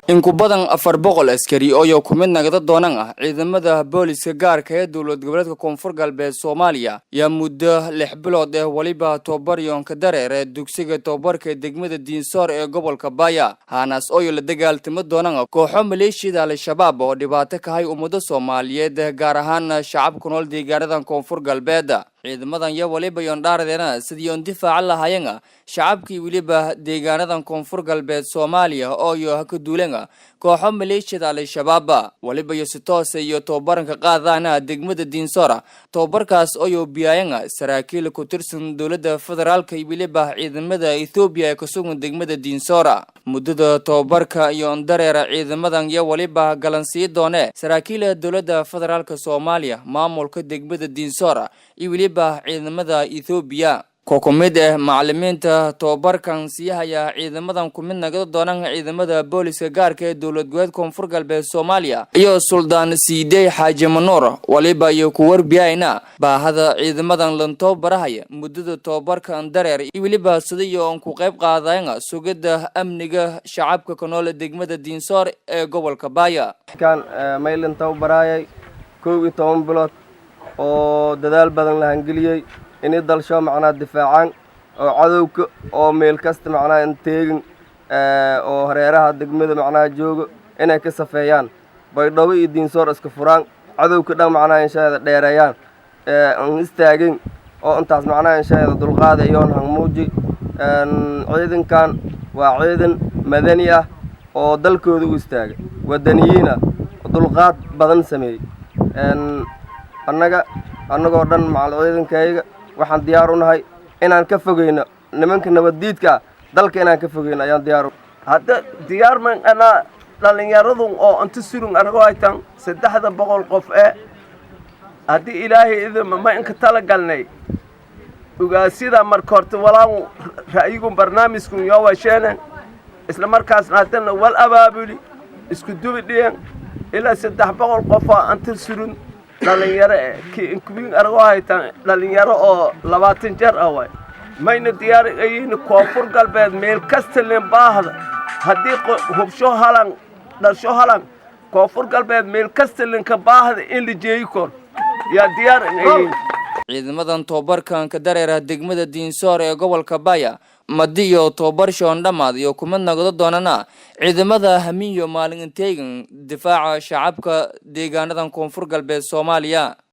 In ku badan 400 askari oo ku mid nagada doonan ah ciidamada booliska gaarka ee dowlad goboleedka Koonfur Galbeed Soomaaliya yaa muddo 6 bilood eh weliba tababaryoonka dareer ee dugsiga tababarka degmada Diinsoor ee gobolka Baaya, haanaas ooyo la dagaaltimo doonan kooxo maleeshiyada Al-Shabaab oo dhibaato kahay ummado Soomaaliyeed, gaar ahaan shacab ku nool deegaanadan Koonfur Galbeed. Ciidamadan iyo weliba yoondhaaradeena sidii oon difaaca lahaayeen shacabkii weliba deegaanadan Koonfur Galbeed Soomaaliya oo yo ka duuleen kooxo maleeshiyada Al-Shabaab. Weliba iyo si toose iyo tababaranka qaadaana degmada Diinsoora, tababarkaas ooyo biyaayeen saraakiil ku tirsan dowladda federaalka iyo weliba ciidamada Ethoobiya ee kusugan degmada Diinsoora. Muddada tababarka iyo dareera ciidamadan iyo weliba galansii doone saraakiil dowladda federaalka Soomaaliya, maamulka degmada Diinsoora iyo weliba ciidamada Ethoobiya. Ko ku mid ah macalimiinta tababarkan sii haya ciidamadan ku mid nagada doonaan ciidamada booliska gaarka ee dowlad goboleed Koonfur Galbeed Soomaaliya iyo Suldaan Siidey Xaaji Manuur waliba iyo ku warbiyayna baahada ciidamadan lantoo barahaya, muddada tababarkan dareer iyo weliba sidayo oon ku qayb qaadayn sugidda amniga shacabka ku nool degmada Diinsoor ee gobolka Baaya. Kan maylin tababaraayay 11 bilood oo dadaal badan la hangeliyey inay dalsho macnaha difaacaan oo cadowka oo meel kasta macnaha in teegin oo hareeraha degmada macnaha joogo inay ka safeeyaan, Baydhabo iyo Diinsoor iska furaan, cadowka dhan macnaha inshaada dheereeyaan, an istaagin oo intaas macnaha inshaada dulqaada iyoon hangmuuji. Ciidankan waa ciidan madani ah oo dalkooda u istaagay, wadaniyiin ah, dulqaad badan sameeyey. Annaga annagoo dhan macal ciidankayga waxaan diyaar u nahay inaan ka fogeyno nimanka nabaddiidka ah, dalka inaan ka fogeyno ayaan diyaar u Hadda diyaar man anaa dhallinyaradu oo inta surun anagoo haytan 300 qof ee haddii Ilaahay idinma ma inka tala galnay ugaasida. Marka horta walaan ra'yigun barnaamijkun yoo washeenen, isla markaasna haddana wal abaabuli isku dubi dhiyan ilaa 300 qofoo anta surun dhallinyaro eh ki inkuwiin aragoo haytan dhallinyaro oo 20 jeer ah waay. Mayna diyaar ayiin Koonfur Galbeed meel kasta leen baahda haddii hubsho halan dhasho halan Koonfur Galbeed meel kasta linka baahda in la jeeyi kor yaa diyaar ayiin. Ciidamadan tababarkan ka dareera degmada Diinsoor ee gobolka Baya madi iyo tababar shoondhamaad iyo kuma nagdo doonana ciidamada hamiyo maalin inteegan difaaca shacabka deegaanadan Koonfur Galbeed Soomaaliya.